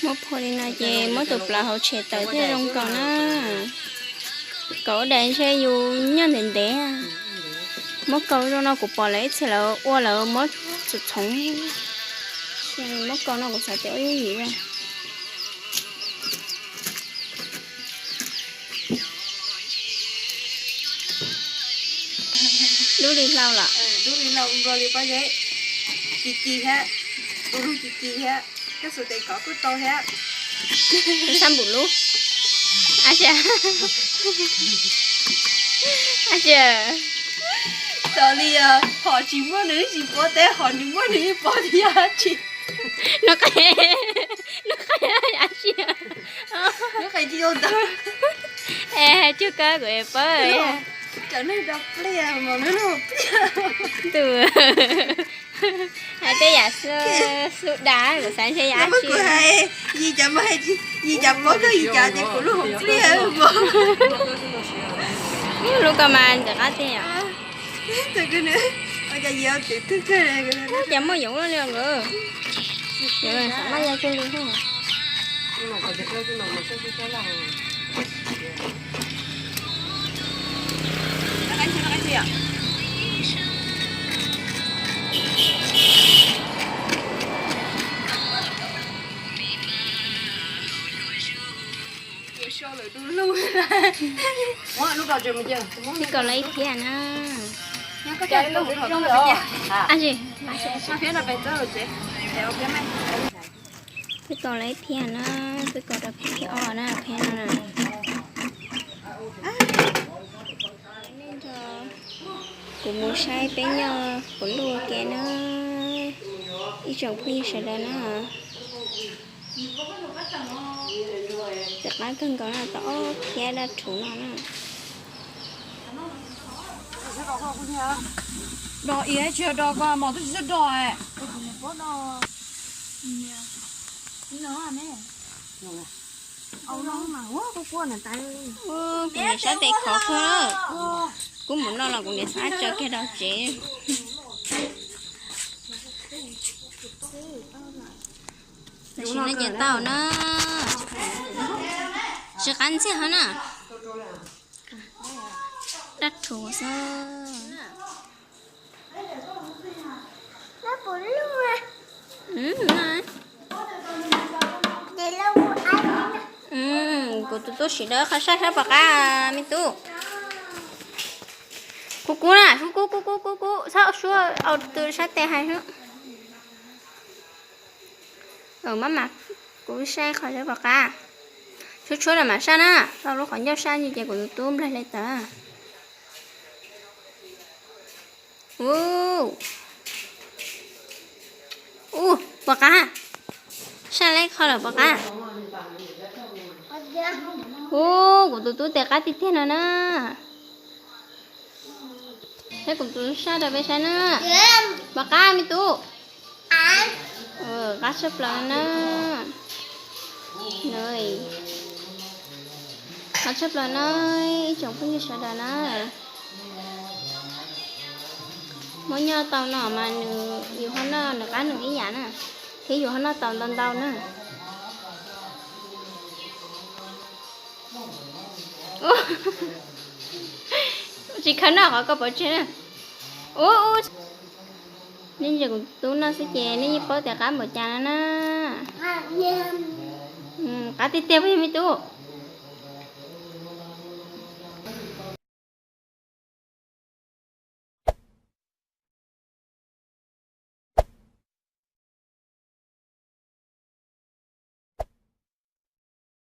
Muab phua li no ces muab tus plawv hauv tshem tawm thiaj zoo kaus na. Kaus ua dais ntshe yus nyob ntev ntev. Muab kaus zoo no kuv pom lawv ib txhia lawv ua lawv muab txhoov txhoov. Muab kaus no kuv xav tias ua yooj yim. Dub li hlau lawm. Dub li hlau nplua li pob zeb. Ci ci thiab, tus lug ci ci thiab, koj xuas tes kov kuj tau thiab. Xab npum lub. Ab tsi, ab tsi, xav li hom tsis muaj nws tsis pov teb, hom nws muaj nws pov tias tsis. Nub qe, nub qe ab tsi, nub qe tsis zoo ntawd. Es hais cuag koj kuv es paub. Cov neeg do pliaj mas nub pliaj. Tus hais tej yam xub da kuv xav ntshe yam ab tsi. Yim cas, yim cas pov koj yim cas ces kuv lub hauv pliaj mas. Lub ko mas ntxim qab tiag yom. Cas muaj yoov luaj li nkawd. Yoov xav maj ya cuag li. Twb kaus lawm ib phiab na. Ab tsi, twb kaus lawm ib phiab na, twb kaus rau phiab thib ob na, phiab no na. Kuv mus saib peb nyob kuv luaj ke na, ib tsoom phooj ywg sawv daws na. Ntxim qab kawg nkaus no, tau ob phiab dab rhuv no na. Do i tsis yog do ko mos twb tsis txawj do. Kuv niam sab tes khov kawg, kuv mus no los kuv niam sab tsaws kiag rau tsev. Tam sim no ces tau na, tsis qab ntxiag hov na, dab rhuv xwb. Kuv tus tub sim dawb qhov saib sab pom qab me tub. Kub kub na, kub kub kub kub kub kub, txhob suab au tw sab tes hais xwb. Maj mam, kuv saib qhov sab pom qab. Tshuab tshuab los mam saj na, tau lub qhov ncauj saj ces kuv tus tub nplaig li tawm. Ub, ub, pom qab, saj lawm qhov lawm pom qab. Ub, kuv tus tub tes qab tiag tiag no na. Saib kuv tus saj rau peb saib na. Pom qab me tub. Qab tshaj plaws na. Qab tshaj plaws na, ib tsoom phooj ywg sawv daws na. Muab nyob tau no mas nws, yus ho noj nws qab nws ib yam na, thiab yus ho noj tau ntau ntau na. Tsis khaws noj qhov koj pov tseg na. Ub, ub, nej ntsia kuv tub noj xwb ces nej yeej paub tias qab npaum cas no na. Qab tiag tiag puas yog me tub?